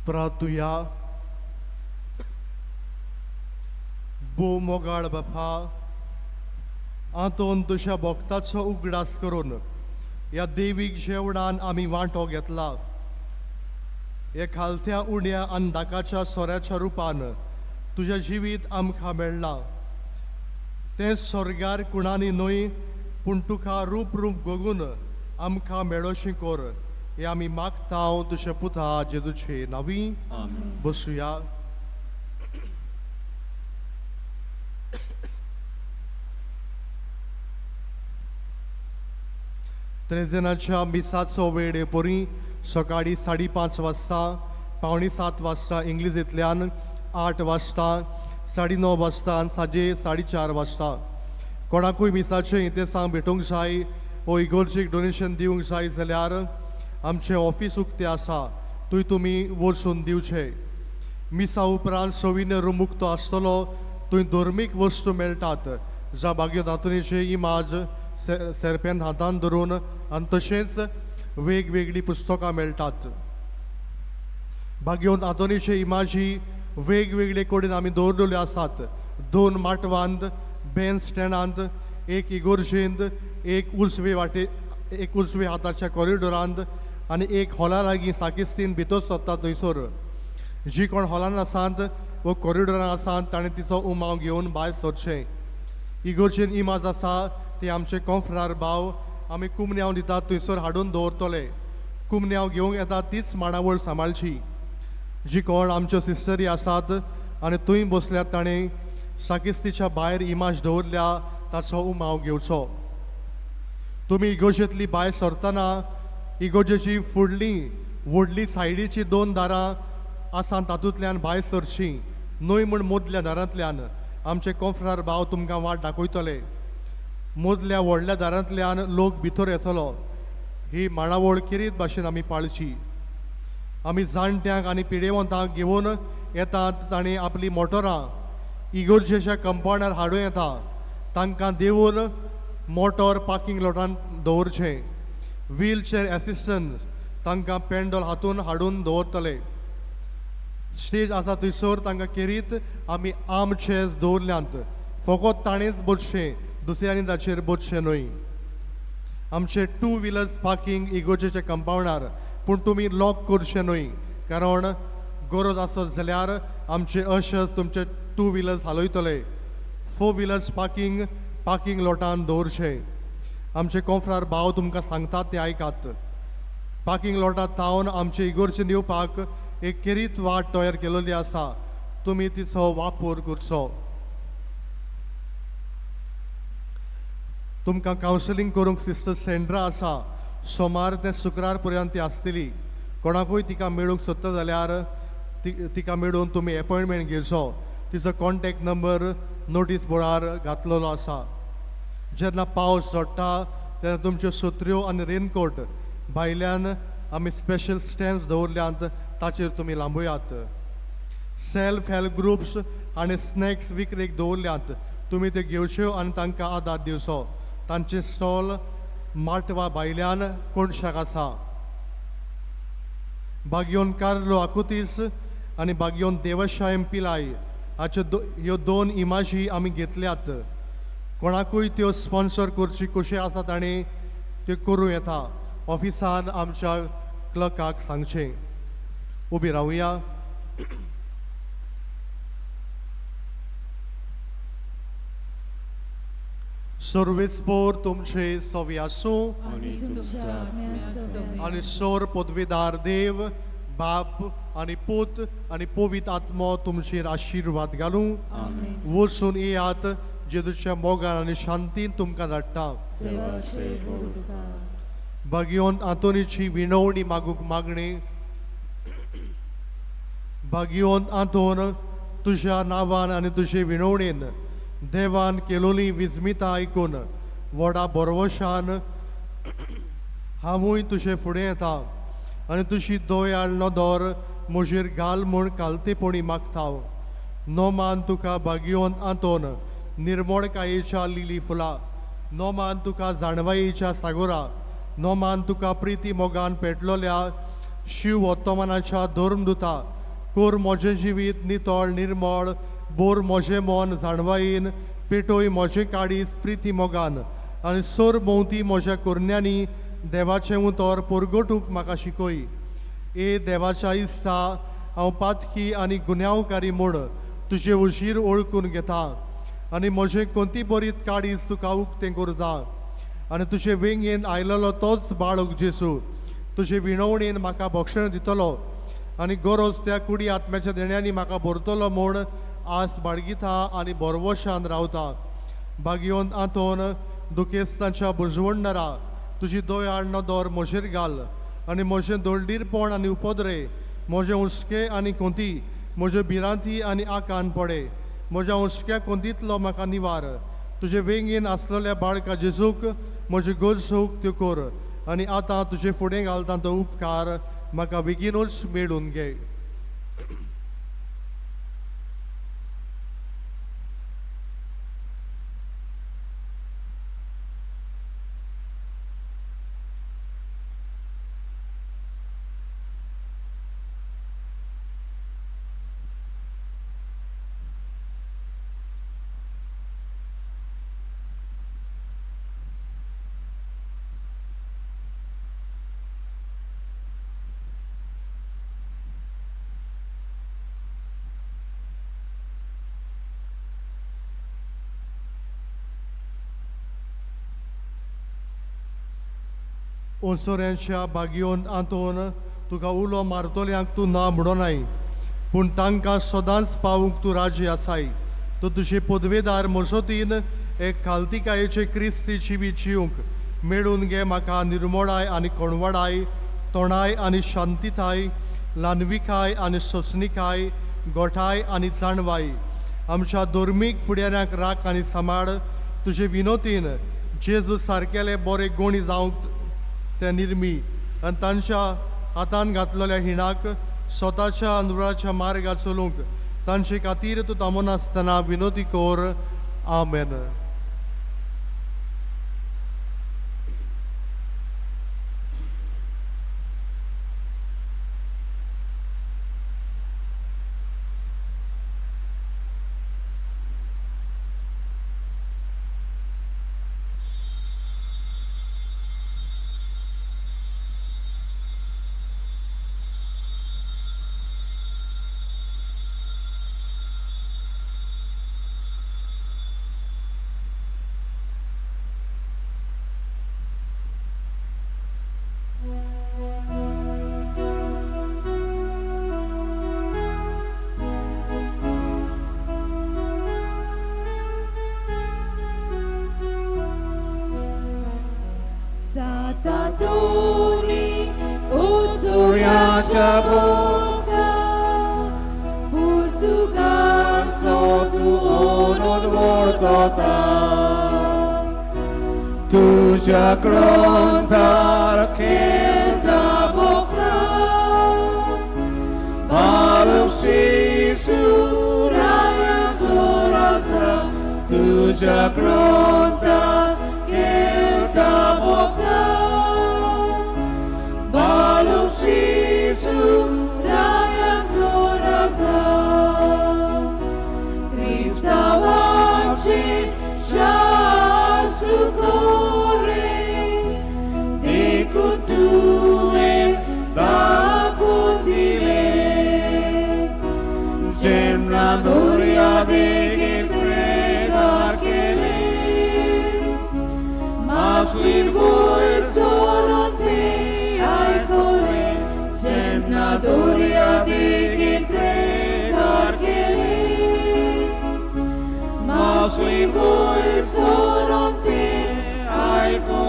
प्रार्थुया. भोव मोगाळ बापा, आंतोन तुज्या भक्ताचो उगडास करून ह्या देवीक जेवणान आमी वांटो घेतला. हे खालत्या उण्या आनी दाकाच्या सोऱ्याच्या रुपान तुजें जिवीत आमकां मेळ्ळां. तें स्वर्गार कुणांनी न्हय पूण तुका रूप रूप गोगून आमकां मेळोशी कर, हे आमी मागता तुजे पुता जेजूचे नांवी. बसुया. त्रेजनाच्या मिसाचो वेळ परी सकाळी 5:30 वाजता, 6:45 वाजता इंग्लिजींतल्यान, 8 वाजता 9:30 वाजता आनी सांजे 4:30 वाजता. कोणाकूय मिसाचें इतेसांव भेटूंक जाय वो इगोर्जेक डोनेशन दिवंक जाय जाल्यार आमचें ऑफीस उक्तें आसा, थंय तुमी वचून दिवचें. मिसा उपरांत सोविन्य रूम उक्तो आसतलो, थंय धर्मीक वस्तू मेळटात, जावं बागयो दातुनीचे इमाज सेरपेन हातान धरून आनी तशेंच वेगवेगळीं पुस्तकां मेळटात. बागयोन आंतोनीचे इमाजी वेगवेगळे कडेन आमी दवरलेल्यो आसात. 2 माटवांत, बेन स्टँडांत, एक इगोर्जेंत, एक उजवे वाटे, एक उजवे हाताच्या कॉरिडोरांत आनी एक हॉला लागीं साकिस्तीन भितर सरता थंयसर. जी कोण हॉलान आसात वो कॉरिडोरान आसात ताणें तिचो उमाव घेवन भायर सरचें. इगोर्जेन इमाज आसा ती आमचे कोंफ्रार भाव आमी कुमन्यांव दितात थंयसर हाडून दवरतले. कुमन्यांव घेवंक येता तीच मांडावळ सांबाळची. जी कोण आमच्यो सिस्टरी आसात आनी थंय बसल्यात ताणें साकिस्तीच्या भायर इमाज दवरल्या ताचो उमाव घेवचो. तुमी इगोर्जेंतली भायर सरतना इगोर्जेची फुडली व्हडली सायडीची 2 दारां आसा तातूंतल्यान भायर सरची न्हय म्हूण मदल्या दारांतल्यान. आमचे कोंफ्रार भाव तुमकां वाट दाखयतले. मदल्या व्हडल्या दारांतल्यान लोक भितर येतलो. ही मांडावळ खेरीत भाशेन आमी पाळची. आमी जाणट्यांक आनी पिडेवंतांक घेवन येतात तांणी आपली मोटरां इगोर्जेच्या कंपावंडार हाडूं येता. तांकां देवून मोटर पार्किंग लॉटान दवरचें. व्हीलचेर एसिस्टंट तांकां पेंडोल हातून हाडून दवरतले. स्टेज आसा थंयसर तांकां खेरीत आमी आर्म चेयर्स दवरल्यात. फकत ताणेंच बसचें, दुसऱ्यांनी ताचेर बसचें न्हय. आमचे 2 व्हिलर्स पार्किंग इगोर्जेच्या कंपावंडार, पूण तुमी लॉक करचें न्हय, कारण गरज आसत जाल्यार आमचे अशर्स तुमचे 2 व्हिलर्स हालयतले. 4 व्हिलर्स पार्किंग पार्किंग लॉटान दवरचें. आमचे कोंफ्रार भाव तुमकां सांगतात ते आयकात. पार्किंग लॉटांत थावन आमचे इगोर्जेन येवपाक एक खेरीत वाट तयार केलेली आसा, तुमी तिचो वापर करचो. तुमकां कावन्सिलींग करूंक सिस्टर सेंड्रा आसा, सोमार ते शुक्रार पर्यंत ती आसतली. कोणाकूय तिका मेळूंक सोदता जाल्यार तिका मेळून तुमी एपॉयंटमेंट घेवचो. तिचो कॉन्टेक्ट नंबर नोटीस बोर्डार घातलेलो आसा. जेन्ना पावस झडटा तेन्ना तुमच्यो सत्र्यो आनी रेनकोट भायल्यान आमी स्पेशल स्टँड्स दवरल्यात ताचेर तुमी लांबयात. सेल्फ हेल्प ग्रुप्स आनी स्नॅक्स विक्रेक दवरल्यात, तुमी त्यो घेवच्यो आनी तांकां आदार दिवचो. तांचे स्टॉल माटवा भायल्यान कोणशाक आसा. बागयोन कार्लो आकुतीस आनी बागयोन देवशायम पिलाय हाच्यो ह्यो 2 इमाजी आमी घेतल्यात. कोणाकूय त्यो स्पॉन्सर करची कशी आसा ताणें त्यो करूं येता. ऑफिसान आमच्या क्लर्काक सांगचें. उबी रावया. सर्वेस्पोर तुमचे सवी आसूं आनी सोर पदवीदार देव बाप आनी पूत आनी पवित्र आत्मो तुमचेर आशिर्वाद घालूं. वचून येयात, जेजूच्या मोगान आनी शांतीन तुमकां धाडटा. बागियोन आंतोनीची विणवणी मागूंक मागणी. बागियोन आंतोन तुज्या नांवान आनी तुजे विणवणेन देवान केलोली विस्मिता आयकून व्हडा बरवशान हांवूय तुजे फुडें येता आनी तुजी दयाळ नदर म्हजेर घाल म्हूण कालतेपणी मागता. नोमान तुका बागियोन आंतोन निर्मोणकायेच्या लिली फुलां, नोमान तुका जाणवायेच्या सागोरा, नोमान तुका प्रिती मोगान पेटलोल्या शिव वर्तमानाच्या धर्मदुता, कोर म्हजें जिवीत नितळ निर्मळ, बोर म्हजें मन जाणवायेन, पेटोय म्हजें काळीज प्रिती मोगान आनी सोर भोंवती म्हज्या कोरण्यांनी देवाचें उतर परगटूंक म्हाका शिकय. ए देवाच्या इश्टा, हांव पातकी आनी गुन्यांवकारी म्हूण तुजें उशीर ओळखून घेता आनी म्हजें कोंती बरीत काळीज तुका उक्तें करता आनी तुजे वेंगेन आयलेलो तोच बाळक जेसू तुजे विणवणेन म्हाका भक्षण दितलो आनी गरज त्या कुडी आत्म्याच्या देण्यांनी म्हाका भरतलो म्हूण आस बाळगिता आनी बरवशान रावता. बागियोन आंतोन दुखेस्तांच्या बुजवणदारा तुजी दयाळ नदर म्हजेर घाल आनी म्हजें दळडीरपण आनी उपद्रे, म्हजें हुस्के आनी कोंती, म्हज्यो भिरांती आनी आकान पडे म्हज्या हुसक्या कोंतीतलो म्हाका निवार. तुजे वेंगेन आसलेल्या बाळका जेजूक म्हजी गरजो उक्त्यो कर आनी आतां तुजे फुडें घालता तो उपकार म्हाका बेगीनूच मेळून घे. ओंसोऱ्यांच्या बागयोन आंतोन तुका उलो मारतल्यांक तूं ना म्हणोनाय, पूण तांकां सदांच पावूंक तूं राजी आसाय. तूं तुजे पदवेदार मजतीन एक खालतिकायेचे क्रिस्ती जिवीत जिवंक मेळून घे. म्हाका निर्मोडाय आनी कोणवाडाय, तोणाय आनी शांतिताय, ल्हानविकाय आनी सोंसणिकाय, गोठाय आनी जाणवाय. आमच्या धर्मीक फुडाऱ्यांक राख आनी सांबाळ. तुजे विनोतीन जेजू सारकेले बरे गोणी जावंक ते निर्मी आनी तांच्या हातान घातलेल्या हिणाक स्वताच्या अनुराच्या मार्गार चलूंक तांचे खातीर तूं थांबनासतना विनोती कर. आमेन. Satatoni Utsuriacha Bokta Portugal tu onod vortota Tuja grontar kerta bokta Baruch Suraya Zorasa Tuja grontar kerta bokta Baruch Suraya Zorasa Cristavace Shaslu Kore Dekutue Bakundile Gemna Doria de Pregar Kele Masli voi soronte ai core Gemna Doria de Pregar Kele Masli voi soronte ai core.